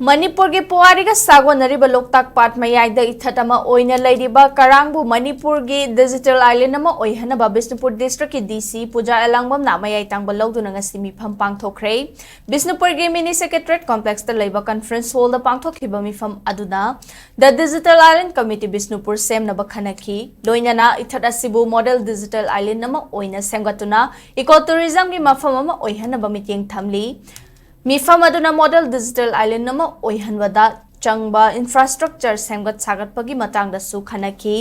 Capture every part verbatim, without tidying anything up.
ꯃꯅꯤꯄꯨꯔꯒꯤ ꯄꯨꯋꯥꯔꯤꯒ ꯁꯥꯒꯣꯟꯅꯔꯤꯕ ꯂꯣꯛꯇꯥꯛ ꯄꯥꯠ ꯃꯌꯥꯏꯗ ꯏꯊꯠ ꯑꯃ ꯑꯣꯏꯅ ꯂꯩꯔꯤꯕ ꯀꯔꯥꯡꯕꯨ ꯃꯅꯤꯄꯨꯔꯒꯤ digital island ꯑꯃ ꯑꯣꯏꯍꯟꯅꯕ ꯕꯤꯁꯅꯨꯄꯨꯔ districtꯀꯤ DC ꯄꯨꯖꯥ ꯑꯦꯂꯥꯡꯕꯝꯅ ꯃꯌꯥꯏ ꯇꯥꯡꯕ ꯂꯧꯗꯨꯅ ꯉꯁꯤ ꯃꯤꯐꯝ ꯄꯥꯡꯊꯣꯛꯈ꯭ꯔꯦ꯫ ꯕꯤꯁꯅꯨꯄꯨꯔꯒꯤ mini secretariat complexꯇ ꯂꯩꯕ conference hallꯗ ꯄꯥꯡꯊꯣꯛꯈꯤꯕ ꯃꯤꯐꯝ ꯑꯗꯨꯗ The Digital Island Committee Bishnupur ꯁꯦꯝꯅꯕ ꯈꯟꯅꯈꯤ꯫ ꯂꯣꯏꯅꯅ ꯏꯊꯠ ꯑꯁꯤꯕꯨ model digital island ꯑꯃ ꯑꯣꯏꯅ ꯁꯦꯝꯒꯠꯇꯨꯅ eco tourismꯒꯤ ꯃꯐꯝ ꯑꯃ ꯑꯣꯏꯍꯟꯅꯕ ꯃꯤꯠꯌꯦꯡ ꯊꯝꯂꯤ꯫ ꯃꯤꯐꯝ ꯑꯗꯨꯅ model digital island ꯑꯃ ꯑꯣꯏꯍꯟꯕꯗ ꯆꯪꯕ infrastructure ꯁꯦꯝꯒꯠ ꯁꯥꯒꯠꯄꯒꯤ ꯃꯇꯥꯡꯗꯁꯨ ꯈꯟꯅꯈꯤ꯫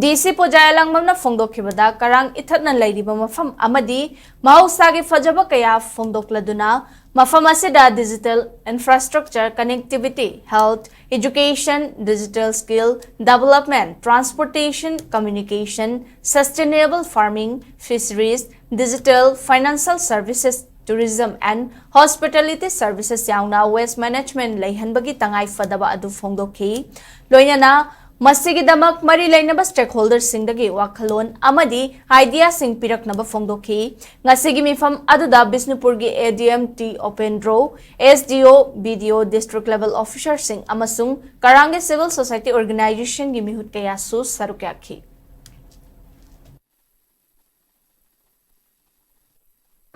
DC ꯄꯨꯖꯥ ꯑꯦꯂꯥꯡꯕꯝꯅ ꯐꯣꯡꯗꯣꯛꯈꯤꯕꯗ, ꯀꯔꯥꯡ ꯏꯊꯠꯅ ꯂꯩꯔꯤꯕ ꯃꯐꯝ ꯑꯃꯗꯤ ꯃꯍꯧꯁꯥꯒꯤ ꯐꯖꯕ ꯀꯌꯥ ꯐꯣꯡꯗꯣꯛꯂꯗꯨꯅ, ꯃꯐꯝ ꯑꯁꯤꯗ digital infrastructure, connectivity, health, education, digital skill development, transportation, communication, sustainable farming, fisheries, digital financial services, tourism and hospitality services ꯌꯥꯎꯅ waste management ꯂꯩꯍꯟꯕꯒꯤ ꯇꯉꯥꯏ ꯐꯗꯕ ꯑꯗꯨ ꯐꯣꯡꯗꯣꯛꯈꯤ꯫ ꯂꯣꯏꯅꯅ ꯃꯁꯤꯒꯤꯗꯃꯛ ꯃꯔꯤ ꯂꯩꯅꯕ stakeholderꯁꯤꯡꯗꯒꯤ ꯋꯥꯈꯜꯂꯣꯟ ꯑꯃꯗꯤ ideaꯁꯤꯡ ꯄꯤꯔꯛꯅꯕ ꯐꯣꯡꯗꯣꯛꯈꯤ꯫ ꯉꯁꯤꯒꯤ ꯃꯤꯐꯝ ꯑꯗꯨꯗ ꯕꯤꯁꯅꯨꯄꯨꯔꯒꯤ ADM T Upendro, SDO, BDO, district level officerꯁꯤꯡ ꯑꯃꯁꯨꯡ ꯀꯔꯥꯡꯒꯤ civil society organizationꯒꯤ ꯃꯤꯍꯨꯠ ꯀꯌꯥꯁꯨ ꯁꯔꯨꯛ ꯌꯥꯈꯤ꯫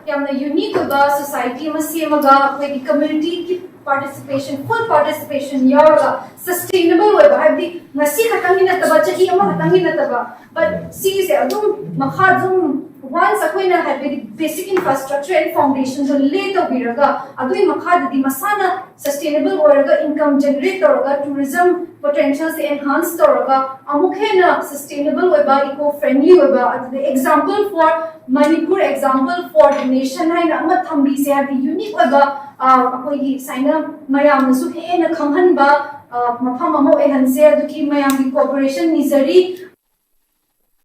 ꯌꯥꯝꯅ unique ꯑꯣꯏꯕ society ꯑꯃ ꯁꯦꯝꯃꯒ ꯑꯩꯈꯣꯏꯒꯤ communityꯒꯤ participation, full participation ꯌꯥꯎꯔꯒ sustainable ꯑꯣꯏꯕ, ꯍꯥꯏꯕꯗꯤ ꯉꯁꯤ ꯈꯛꯇꯪꯒꯤ ꯅꯠꯇꯕ, ꯆꯍꯤ ꯑꯃꯈꯛꯇꯪꯒꯤ ꯅꯠꯇꯕ, but ꯁꯤꯒꯤꯁꯦ ꯑꯗꯨꯝ ꯃꯈꯥ ꯑꯗꯨꯝ once ꯑꯩꯈꯣꯏꯅ ꯍꯥꯏꯕꯗꯤ basic infrastructure and foundationꯗꯣ lay ꯇꯧꯕꯤꯔꯒ ꯑꯗꯨꯒꯤ ꯃꯈꯥꯗꯗꯤ ꯃꯁꯥꯅ sustainable ꯑꯣꯏꯔꯒ income generate ꯇꯧꯔꯒ tourism potentialꯁꯦ enhance ꯇꯧꯔꯒ ꯑꯃꯨꯛ ꯍꯦꯟꯅ sustainable ꯑꯣꯏꯕ, eco friendly ꯑꯣꯏꯕ, ꯑꯗꯨꯗ example for Manipur, example for the nation ꯍꯥꯏꯅ ꯑꯃ ꯊꯝꯕꯤꯁꯦ, ꯍꯥꯏꯕꯗꯤ unique ꯑꯣꯏꯕ ꯑꯩꯈꯣꯏꯒꯤ ꯁꯨꯃꯥꯏꯅ ꯃꯌꯥꯝꯅꯁꯨ ꯍꯦꯟꯅ ꯈꯪꯍꯟꯕ ꯃꯐꯝ ꯑꯃ ꯑꯣꯏꯍꯟꯁꯦ꯫ ꯑꯗꯨꯒꯤ ꯃꯌꯥꯝꯒꯤ cooperation ꯅꯤꯖꯔꯤ꯫